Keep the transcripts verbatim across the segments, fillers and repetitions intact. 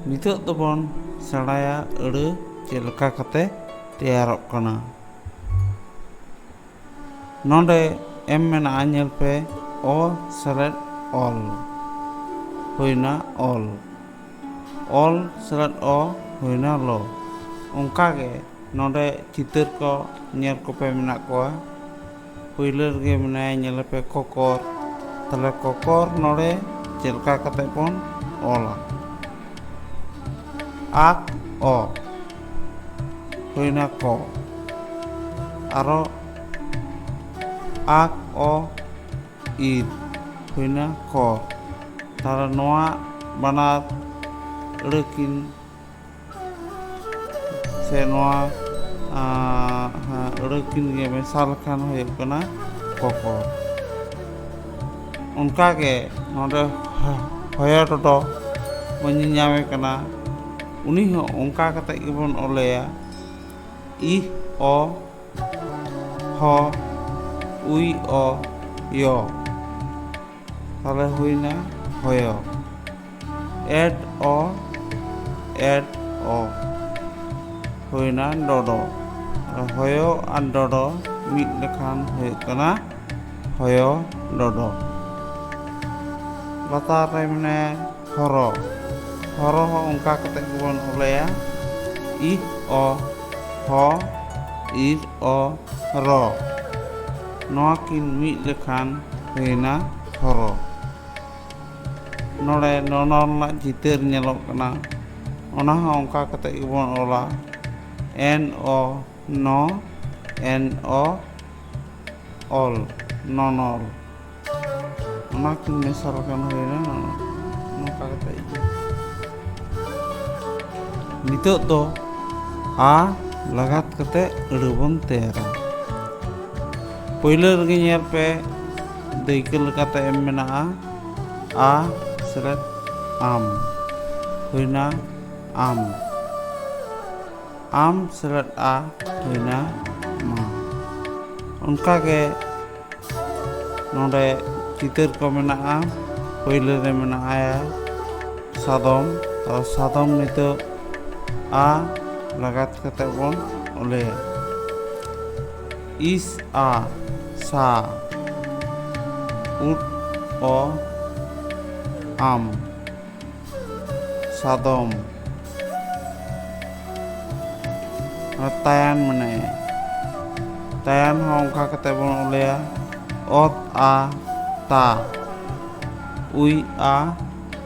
ᱱᱤᱛᱚᱜ ᱫᱚᱵᱚᱱ ᱥᱮᱬᱟᱭᱟ ᱟᱹᱲᱟᱹ ᱪᱮᱫ ᱞᱮᱠᱟ ᱠᱟᱛᱮ ᱛᱮᱭᱟᱨᱚᱜ ᱠᱟᱱᱟ᱾ ᱱᱚᱰᱮ ᱮᱢ ᱢᱮᱱᱟᱜᱼᱟ, ᱧᱮᱞ ᱯᱮ, ᱚ ᱥᱮᱞᱮᱫ ᱚᱞ, ᱦᱩᱭᱱᱟ ᱚᱞ᱾ ᱚᱞ ᱥᱮᱞᱮᱫ ᱚ, ᱦᱩᱭᱱᱟ ᱞᱚ᱾ ᱚᱱᱠᱟᱜᱮ ᱱᱚᱰᱮ ᱪᱤᱛᱟᱹᱨ ᱠᱚ ᱧᱮᱞ ᱠᱚᱯᱮ ᱢᱮᱱᱟᱜ ᱠᱚᱣᱟ᱾ ᱯᱩᱭᱞᱟᱹ ᱨᱮᱜᱮ ᱢᱮᱱᱟᱭᱟ, ᱧᱮᱞᱮᱯᱮ, ᱠᱚᱠᱚᱨ᱾ ᱛᱟᱦᱞᱮ ᱠᱚᱠᱚᱨ ᱱᱚᱰᱮ ᱪᱮᱫ ᱞᱮᱠᱟ ᱠᱟᱛᱮ ᱵᱚᱱ ᱚᱞᱟ? ᱟᱠ ᱚ, ᱦᱩᱭᱱᱟ ᱠᱚ᱾ ᱟᱨᱚ ᱟᱠ ᱚ ᱤᱨ, ᱦᱩᱭᱱᱟ ᱠᱚᱨ᱾ ᱛᱟᱦᱞᱮ ᱱᱚᱣᱟ ᱵᱟᱱᱟᱨ ᱟᱹᱲᱟᱹ ᱠᱤᱱ ᱥᱮ ᱱᱚᱣᱟ, ᱟᱸ, ᱦᱮᱸ, ᱟᱹᱲᱟᱹ ᱠᱤᱱ ᱜᱮ ᱢᱮᱥᱟ ᱞᱮᱠᱷᱟᱱ ᱦᱩᱭᱩᱜ ᱠᱟᱱᱟ ᱠᱚᱠᱚᱨ᱾ ᱚᱱᱠᱟᱜᱮ ᱱᱚᱰᱮ ᱦᱚ-, ᱦᱚᱭᱚ ᱰᱚᱰᱚ ᱵᱚᱱ ᱧᱮᱧᱟᱢᱮ ᱠᱟᱱᱟ᱾ ᱩᱱᱤ ᱦᱚᱸ ᱚᱱᱠᱟ ᱠᱟᱛᱮ ᱜᱮᱵᱚᱱ ᱚᱞᱮᱭᱟ, ᱤᱦ ᱚ ᱦᱚ ᱩᱭ ᱚ ᱭᱚ᱾ ᱛᱟᱦᱞᱮ ᱦᱩᱭᱱᱟ ᱦᱚᱭᱚ᱾ ᱮᱰ ᱚ, ᱮᱰ ᱚ, ᱦᱩᱭᱱᱟ ᱰᱚᱰᱚ᱾ ᱟᱨ ᱦᱚᱭᱚ ᱟᱨ ᱰᱚᱰᱚ ᱢᱤᱫ ᱞᱮᱠᱷᱟᱱ ᱦᱩᱭᱩᱜ ᱠᱟᱱᱟ ᱦᱚᱭᱚ ᱰᱚᱰᱚ᱾ ᱞᱟᱛᱟᱨ ᱨᱮ ᱢᱮᱱᱟᱭᱟ ᱦᱚᱨᱚ᱾ ᱦᱚᱨᱚ ᱦᱚᱸ ᱚᱱᱠᱟ ᱠᱟᱛᱮ ᱜᱮᱵᱚᱱ ᱚᱞᱮᱭᱟ, ᱤᱦ ᱚ ᱦᱚ ᱤᱨ ᱚ ᱨᱚ᱾ ᱱᱚᱣᱟ ᱠᱤᱱ ᱢᱤᱫ ᱞᱮᱠᱷᱟᱱ ᱦᱩᱭᱱᱟ ᱦᱚᱨᱚ᱾ ᱱᱚᱰᱮ ᱱᱚᱱᱚᱞ ᱨᱮᱱᱟᱜ ᱪᱤᱛᱟᱹᱨ ᱧᱮᱞᱚᱜ ᱠᱟᱱᱟ, ᱚᱱᱟ ᱦᱚᱸ ᱚᱱᱠᱟ ᱠᱟᱛᱮ ᱜᱮᱵᱚᱱ ᱚᱞᱟ, ᱮᱱ ᱚ ᱱᱚ, ᱮᱱ ᱚ ᱚᱞ, ᱱᱚᱱᱚᱞ᱾ ᱚᱱᱟ ᱠᱤᱱ ᱢᱮᱥᱟ ᱞᱮᱠᱷᱟᱱ ᱦᱩᱭᱱᱟ ᱱᱚᱱᱚᱞ᱾ ᱱᱚᱝᱠᱟ ᱠᱟᱛᱮ ᱜᱮ᱾ ᱱᱤᱛᱚᱜ ᱫᱚ ᱟ ᱞᱟᱜᱟᱛ ᱠᱟᱛᱮ ᱟᱹᱲᱟᱹ ᱵᱚᱱ ᱛᱮᱭᱟᱨᱟ᱾ ᱯᱳᱭᱞᱳ ᱨᱮᱜᱮ ᱧᱮᱞ ᱯᱮ, ᱫᱟᱹᱭᱠᱟᱹ ᱞᱮᱠᱟᱛᱮ ᱮᱢ ᱢᱮᱱᱟᱜᱼᱟ, ᱟ ᱥᱮᱞᱮᱫ ᱟᱢ, ᱦᱩᱭᱱᱟ ᱟᱢ᱾ ᱟᱢ ᱥᱮᱞᱮᱫ ᱟ, ᱦᱩᱭᱱᱟ ᱢᱟ᱾ ᱚᱱᱠᱟᱜᱮ ᱱᱚᱰᱮ ᱪᱤᱛᱟᱹᱨ ᱠᱚ ᱢᱮᱱᱟᱜᱼᱟ᱾ ᱯᱳᱭᱞᱳ ᱨᱮ ᱢᱮᱱᱟᱭᱟ ᱥᱟᱫᱚᱢ, ᱛᱚ ᱥᱟᱫᱚᱢ ᱱᱤᱛᱚᱜ ᱟ ᱞᱟᱜᱟᱛ ᱠᱟᱛᱮ ᱵᱚᱱ ᱚᱞᱮᱭᱟ᱾ ᱤᱥ ᱟ, ᱥᱟ᱾ ᱩᱫ ᱚ, ᱟᱢ᱾ ᱥᱟᱫᱚᱢ᱾ ᱟᱨ ᱛᱟᱭᱟᱱ ᱢᱮᱱᱟᱭᱟ᱾ ᱛᱟᱭᱟᱱ ᱦᱚᱸ ᱚᱱᱠᱟ ᱠᱟᱛᱮ ᱵᱚᱱ ᱚᱞᱮᱭᱟ᱾ ᱚᱛ ᱟ, ᱛᱟ᱾ ᱩᱭ ᱟ,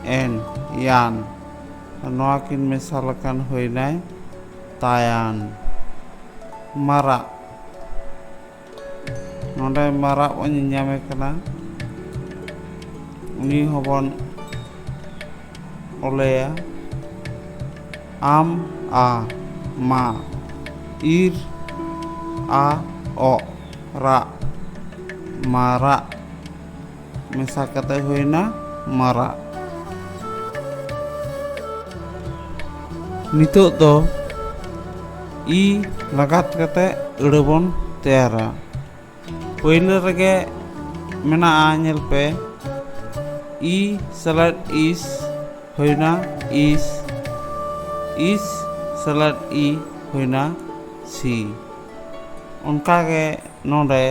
ᱮᱱ, ᱭᱟᱱ᱾ ᱱᱚᱣᱟ ᱠᱤᱱ ᱢᱮᱥᱟ ᱞᱮᱠᱷᱟᱱ ᱦᱩᱭᱱᱟᱭ ᱛᱟᱭᱟᱱ᱾ ᱢᱟᱨᱟᱜ᱾ ᱱᱚᱰᱮ ᱢᱟᱨᱟᱜ ᱵᱚᱱ ᱧᱮᱧᱟᱢᱮ ᱠᱟᱱᱟ᱾ ᱩᱱᱤ ᱦᱚᱸᱵᱚᱱ ᱚᱞᱮᱭᱟ᱾ ᱟᱢ ᱟ, ᱢᱟ᱾ ᱤᱨ ᱟ, ᱚᱜ, ᱨᱟᱜ᱾ ᱢᱟᱨᱟᱜ᱾ ᱢᱮᱥᱟ ᱠᱟᱛᱮ ᱦᱩᱭᱱᱟ ᱢᱟᱨᱟᱜ᱾ ᱱᱤᱛᱚᱜ ᱫᱚ ᱤ ᱞᱟᱜᱟᱛ ᱠᱟᱛᱮ ᱟᱹᱲᱟᱹ ᱵᱚᱱ ᱛᱮᱭᱟᱨᱟ᱾ ᱯᱳᱭᱞᱳ ᱨᱮᱜᱮ ᱢᱮᱱᱟᱜᱼᱟ, ᱧᱮᱞ ᱯᱮ, ᱤ ᱥᱮᱞᱮᱫ ᱤᱥ ᱦᱩᱭᱱᱟ ᱤᱥ, ᱤᱥ ᱥᱮᱞᱮᱫ ᱤ ᱦᱩᱭᱱᱟ ᱥᱤ᱾ ᱚᱱᱠᱟᱜᱮ ᱱᱚᱰᱮ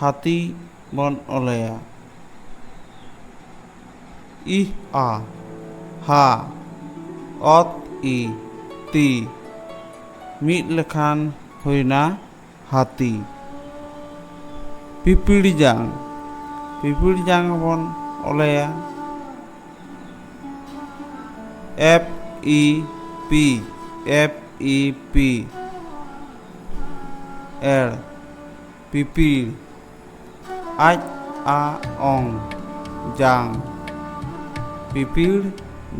ᱦᱟᱹᱛᱤ ᱵᱚᱱ ᱚᱞᱮᱭᱟ᱾ ᱤᱦ ᱟ, ᱦᱟ, ᱚᱛ ᱤ, ᱛᱤ᱾ ᱢᱤᱫ ᱞᱮᱠᱷᱟᱱ ᱦᱩᱭᱱᱟ ᱦᱟᱹᱛᱤ᱾ ᱯᱤᱯᱤᱲ ᱡᱟᱝ, ᱯᱤᱯᱤᱲ ᱡᱟᱝ ᱵᱚᱱ ᱚᱞᱮᱭᱟ᱾ ᱮᱯ ᱤ ᱯᱤ, ᱮᱯ ᱤ ᱯᱤ, ᱮᱲ, ᱯᱤᱯᱤᱲ᱾ ᱟᱡ ᱟ ᱚᱝ, ᱡᱟᱝ, ᱯᱤᱯᱤᱲ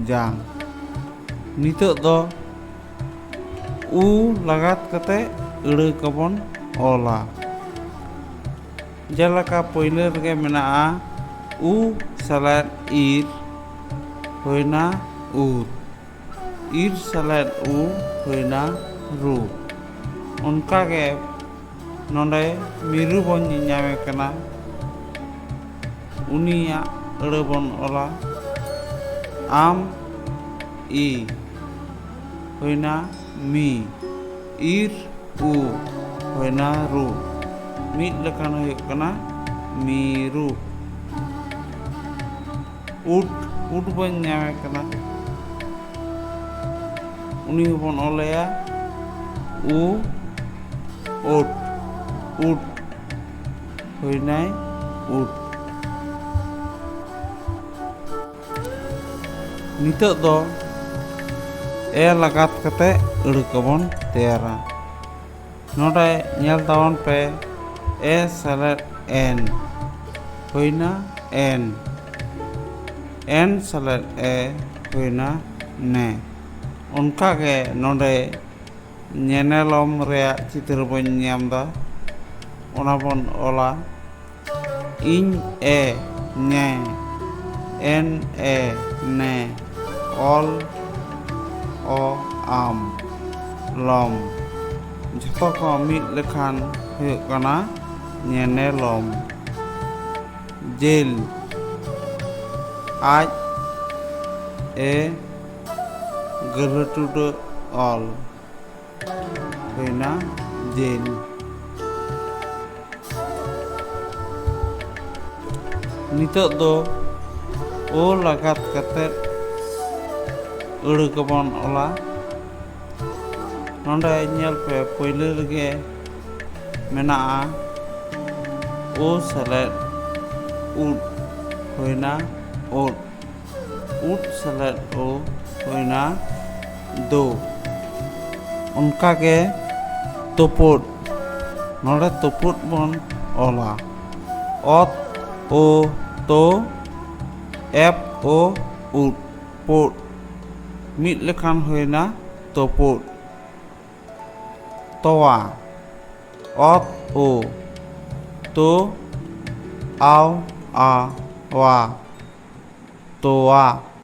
ᱡᱟᱝ᱾ ᱱᱤᱛᱚᱜ ᱫᱚ ᱩ ᱞᱟᱜᱟᱛ ᱠᱟᱛᱮ ᱟᱹᱲᱟᱹ ᱠᱚᱵᱚᱱ ᱚᱞᱟ᱾ ᱡᱮᱞᱮᱠᱟ ᱯᱳᱭᱞᱳ ᱨᱮᱜᱮ ᱢᱮᱱᱟᱜᱼᱟ ᱩ ᱥᱮᱞᱮᱫ ᱤᱨ, ᱦᱩᱭᱱᱟ ᱩᱨ᱾ ᱤᱨ ᱥᱮᱞᱮᱫ ᱩ, ᱦᱩᱭᱱᱟ ᱨᱩ᱾ ᱚᱱᱠᱟᱜᱮ ᱱᱚᱰᱮ ᱢᱤᱨᱩ ᱵᱚᱱ ᱧᱮᱧᱟᱢᱮ ᱠᱟᱱᱟ᱾ ᱩᱱᱤᱭᱟᱜ ᱟᱹᱲᱟᱹ ᱵᱚᱱ ᱚᱞᱟ ᱟᱢ ᱤ ᱦᱩᱭᱱᱟ ᱢᱤ᱾ ᱤᱨ ᱩ ᱦᱩᱭᱱᱟ ᱨᱩ᱾ ᱢᱤᱫ ᱞᱮᱠᱷᱟᱱ ᱦᱩᱭᱩᱜ ᱠᱟᱱᱟ ᱢᱤᱨᱩ᱾ ᱩᱴ, ᱩᱴ ᱵᱚᱱ ᱧᱟᱢᱮ ᱠᱟᱱᱟ, ᱩᱱᱤ ᱦᱚᱸᱵᱚᱱ ᱚᱞᱮᱭᱟ ᱩ ᱩᱴ, ᱩᱴ ᱦᱩᱭᱱᱟᱭ ᱩᱴ᱾ ᱱᱤᱛᱚᱜ ᱫᱚ ᱮ ᱞᱟᱜᱟᱛ ᱠᱟᱛᱮ ᱟᱹᱲᱟᱹ ᱠᱚᱵᱚᱱ ᱛᱮᱭᱟᱨᱟ᱾ ᱱᱚᱰᱮ ᱧᱮᱞ ᱛᱟᱵᱚᱱ ᱯᱮ, ᱮ ᱥᱮᱞᱮᱫ ᱮᱱ ᱦᱩᱭᱱᱟ ᱮᱱ, ᱮᱱ ᱥᱮᱞᱮᱫ ᱮ ᱦᱩᱭᱱᱟ ᱱᱮ᱾ ᱚᱱᱠᱟᱜᱮ ᱱᱚᱰᱮ ᱧᱮᱱᱮᱞᱚᱢ ᱨᱮᱭᱟᱜ ᱪᱤᱛᱟᱹᱨ ᱵᱚᱱ ᱧᱟᱢ ᱮᱫᱟ, ᱚᱱᱟ ᱵᱚᱱ ᱚᱞᱟ ᱤᱧ ᱮ ᱧᱮ, ᱮᱱ ᱮ ᱱᱮ, ᱚᱞ ᱚ ᱟᱢ, ᱞᱚᱢ᱾ ᱡᱷᱚᱛᱚ ᱠᱚ ᱢᱤᱫ ᱞᱮᱠᱷᱟᱱ ᱦᱩᱭᱩᱜ ᱠᱟᱱᱟ ᱧᱮᱱᱮᱞᱚᱢ᱾ ᱡᱮᱞ, ᱟᱡ ᱮ ᱜᱟᱹᱞᱦᱟᱹ ᱴᱩᱰᱟᱹᱜ ᱚᱞ ᱦᱩᱭᱱᱟ ᱡᱮᱞ᱾ ᱱᱤᱛᱚᱜ ᱫᱚ ᱳ ᱞᱟᱜᱟᱛ ᱠᱟᱛᱮ ᱟᱹᱲᱟᱹ ᱠᱚᱵᱚᱱ ᱚᱞᱟ᱾ ᱱᱚᱰᱮ ᱧᱮᱞ ᱯᱮ, ᱯᱳᱭᱞᱳ ᱨᱮᱜᱮ ᱢᱮᱱᱟᱜᱼᱟ ᱳ ᱥᱮᱞᱮᱫ ᱩᱫ, ᱦᱩᱭᱱᱟ ᱩᱫ᱾ ᱩᱫ ᱥᱮᱞᱮᱫ ᱳ ᱦᱩᱭᱱᱟ ᱫᱳ᱾ ᱚᱱᱠᱟᱜᱮ ᱛᱳᱯᱳᱫ, ᱱᱚᱰᱮ ᱛᱳᱯᱳᱫ ᱵᱚᱱ ᱚᱞᱟ ᱚᱛ ᱳ ᱛᱳ, ᱮᱯ ᱳ ᱩᱫ, ᱯᱳᱫ᱾ ᱢᱤᱫ ᱞᱮᱠᱷᱟᱱ ᱦᱩᱭᱱᱟ ᱛᱳᱯᱳᱫ᱾ ᱛᱚᱣᱟ, ᱚᱛ ᱳ ᱛᱳ, ᱟᱣ ᱟ ᱣᱟ, ᱛᱚᱣᱟ᱾